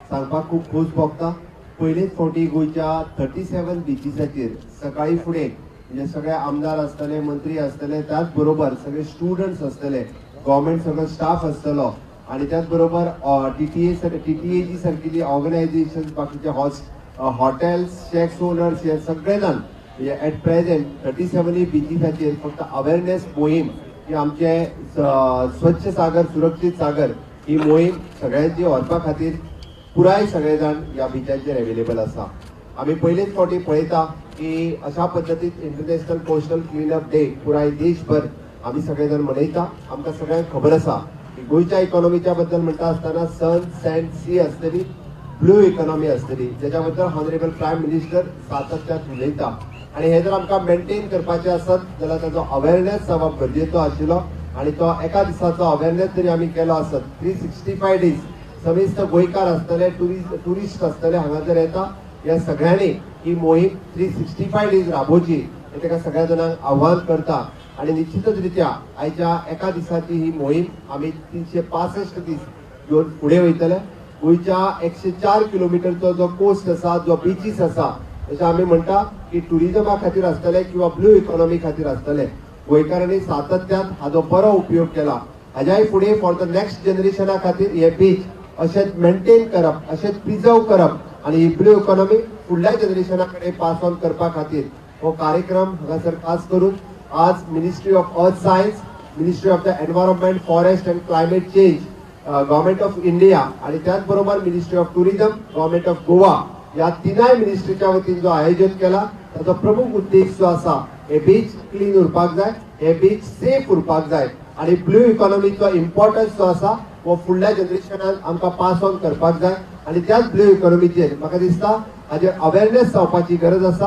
सांगपाक खूब खोस भोगता. पयलेच फावटी गोंयच्या 37 बिचीसाचेर सकाळी फुडें म्हणजे सगळे आमदार आसतले, मंत्री आसतले, त्याच बरोबर सगळे स्टुडंट्स आसतले, गव्हर्मेंट सगळो स्टाफ आसतलो आणि त्याच बरोबर टीटीएजी सारकिल्ली ऑर्गनायझेशन, बाकीचे हॉटेल्स, शॅक्स ओनर्स हे सगळे जाण म्हणजे एट प्रेझेंट 37 बिचीसाचेर फक्त अवेरनेस मोहीम की आमचे स्वच्छ सागर सुरक्षीत सागर ही मोहीम सगळ्यांची व्हरपा खातीर पुराय सगळे जाण ह्या बिचांचेर अवेलेबल आसा. आमी पयलेच फावटी पळयता की अशा पद्दतीन इंटरनॅशनल कोस्टल क्लिनअप डे पुराय देशभर आमी सगळे जाण मनयता. आमकां सगळ्यांक खबर आसा की गोंयच्या इकॉनॉमीच्या बद्दल म्हणटा आसतना सन, सँड, सी आसतली, ब्लू इकॉनॉमी आसतली, ज्याच्या बद्दल ऑनरेबल प्रायम मिनिस्टर सातत्यात उलयता. आनी हे जर आमकां मेंटेन करपाचें आसत जाल्यार ताचो अवेरनेस जावप गरजेचो आशिल्लो आनी तो एका दिसाचो अवेरनेस जरी आमी केलो आसत, 365 डेज समेस्त गोंयकार आसतले, ट्युरिस्ट आसतले हांगा जर येता, ह्या सगळ्यांनी ही मोहीम 365 डेज राबोवची हे ताका सगळ्या जाणांक आव्हान करता. आनी निश्चितच रित्या आयच्या एका दिसाची ही मोहीम आमी 365 दीस घेवन फुडें वयतले. गोंयच्या 104 किलोमिटरचो जो कोस्ट आसा, जो बिचीस आसा, जशें आमी म्हणटा की ट्युरिजमा खातीर आसतले किंवा ब्लू इकॉनॉमी खातीर आसतले, गोंयकारांनी सातत्यान हाजो बरो उपयोग केला. हाज्याय फुडें फॉर the next जनरेशना खातीर हे बीच अशेंच मेंटेन करप, अशेंच प्रिजर्व करप आनी ही ब्लू इकॉनॉमी फुडल्या जनरेशना कडेन पास ऑन करपा खातीर हो कार्यक्रम हांगासर खास करून आज Ministry of Earth Science, Ministry of the Environment, Forest and Climate Change, Government of India आणि त्याच बरोबर Ministry of Tourism, Government of Goa ह्या तिनाय मिनिस्ट्रीच्या वतीन जो आयोजन केला ताचो प्रमुख उद्देश जो आसा, हे बीच क्लीन उरपाक जाय, हे बीच सेफ उरपाक जाय आणि ब्लू इकॉनॉमीचो इम्पॉर्टन्स जो आसा हो फुडल्या जनरेशनाक आमकां पास ऑन करपाक जाय. आणि त्याच ब्लू इकॉनॉमीचेर म्हाका दिसता हाजेर अवेरनेस जावपाची गरज आसा.